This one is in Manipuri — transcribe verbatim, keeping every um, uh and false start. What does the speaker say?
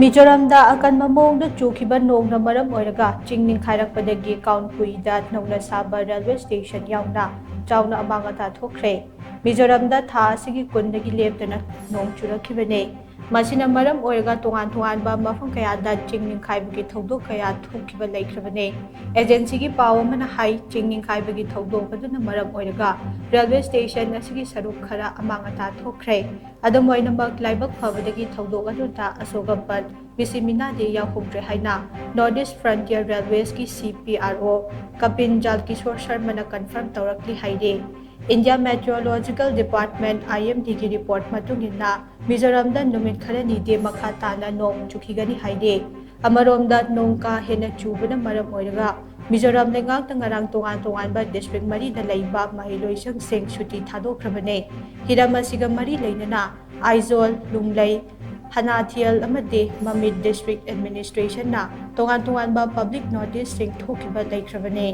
ꯃꯤꯖꯣꯔꯥꯝꯗ ꯑꯀꯟꯕ ꯃꯑꯣꯡꯗ ꯆꯨꯈꯤꯕ ꯅꯣꯡꯅ ꯃꯔꯝ ꯑꯣꯏꯔꯒ ꯆꯤꯡ ꯅꯤꯡꯈꯥꯏꯔꯛꯄꯗꯒꯤ ꯀꯥꯎꯟꯄꯨꯏꯗ ꯅꯧꯅ ꯁꯥꯕ ꯔꯦꯜꯋꯦ ꯁ꯭ꯇꯦꯁꯟ ꯌꯥꯎꯅ ꯆꯥꯎꯅ ꯑꯃꯥꯡ ꯑꯇꯥ ꯊꯣꯛꯈ꯭ꯔꯦ꯫ ꯃꯤꯖꯣꯔꯥꯝꯗ ꯊꯥ ꯑꯁꯤꯒꯤ ꯀꯨꯟꯗꯒꯤ ꯂꯦꯞꯇꯅ ꯅꯣꯡ ꯆꯨꯔꯛꯈꯤꯕꯅꯦ꯫ ꯃꯁꯤꯅ ꯃꯔꯝ ꯑꯣꯏꯔꯒ ꯇꯣꯉꯥꯟ ꯇꯣꯉꯥꯟꯕ ꯃꯐꯝ ꯀꯌꯥꯗ ꯆꯤꯡ ꯅꯤꯡꯈꯥꯏꯕꯒꯤ ꯊꯧꯗꯣꯛ ꯀꯌꯥ ꯊꯣꯛꯈꯤꯕ ꯂꯩꯈ꯭ꯔꯕꯅꯦ꯫ ꯑꯦꯖꯦꯟꯁꯤꯒꯤ ꯄꯥꯎ ꯑꯃꯅ ꯍꯥꯏ, ꯆꯤꯡ ꯅꯤꯡꯈꯥꯏꯕꯒꯤ ꯊꯧꯗꯣꯛ ꯑꯗꯨꯅ ꯃꯔꯝ ꯑꯣꯏꯔꯒ ꯔꯦꯜꯋꯦ ꯁ꯭ꯇꯦꯁꯟ ꯑꯁꯤꯒꯤ ꯁꯔꯨꯛ ꯈꯔ ꯑꯃꯥꯡ ꯑꯇꯥ ꯊꯣꯛꯈ꯭ꯔꯦ꯫ ꯑꯗꯨꯝ ꯑꯣꯏꯅꯃꯛ, ꯂꯥꯏꯕꯛ ꯐꯕꯗꯒꯤ ꯊꯧꯗꯣꯛ ꯑꯗꯨꯗ ꯑꯁꯣꯛ ꯑꯄꯟ, ꯃꯤꯁꯤ ꯃꯤꯅꯥꯗꯤ ꯌꯥꯎꯍꯧꯗ꯭ꯔꯦ ꯍꯥꯏꯅ North East Frontier Railwaysꯀꯤ C P R O Kapin Jalkishore ꯁꯔꯃꯅ ꯀꯟꯐꯥꯔꯝ ꯇꯧꯔꯛꯂꯤ ꯍꯥꯏꯔꯤ꯫ India Meteorological Department, I M Dꯒꯤ ꯔꯤꯄꯣꯔꯠ ꯃꯇꯨꯡ ꯏꯟꯅ, ꯃꯤꯖꯣꯔꯥꯝꯗ ꯅꯨꯃꯤꯠ ꯈꯔꯅꯤꯗꯤ ꯃꯈꯥ ꯇꯥꯅ ꯅꯣꯡ ꯆꯨꯈꯤꯒꯅꯤ ꯍꯥꯏꯔꯤ꯫ ꯑꯃꯔꯣꯝꯗ, ꯅꯣꯡ ꯀꯥ ꯍꯦꯟꯅ ꯆꯨꯕꯅ ꯃꯔꯝ ꯑꯣꯏꯔꯒ ꯃꯤꯖꯣꯔꯥꯝ ꯂꯩꯉꯥꯛꯅ ꯉꯔꯥꯡ ꯇꯣꯉꯥꯟ ꯇꯣꯉꯥꯟꯕ ꯗꯤꯁꯇ꯭ꯔꯤꯛ ꯃꯔꯤꯗ ꯂꯩꯕ ꯃꯍꯩꯂꯣꯏꯁꯪꯁꯤꯡ ꯁꯨꯇꯤ ꯊꯥꯗꯣꯛꯈ꯭ꯔꯕꯅꯦ꯫ ꯍꯤꯔꯝ ꯑꯁꯤꯒ ꯃꯔꯤ ꯂꯩꯅꯅ ꯑꯥꯏꯖꯣꯜ, ꯂꯨꯡꯂꯩ, ꯍꯅꯥꯊꯤꯌꯜ ꯑꯃꯗꯤ ꯃꯃꯤꯠ ꯗꯤꯁꯇ꯭ꯔꯤꯛ ꯑꯦꯗꯃꯤꯅꯤꯁꯇ꯭ꯔꯦꯁꯟꯅ ꯇꯣꯉꯥꯟ ꯇꯣꯉꯥꯟꯕ ꯄꯕ꯭ꯂꯤꯛ ꯅꯣꯇꯤꯁꯁꯤꯡ ꯊꯣꯛꯈꯤꯕ ꯂꯩꯈ꯭ꯔꯕꯅꯦ꯫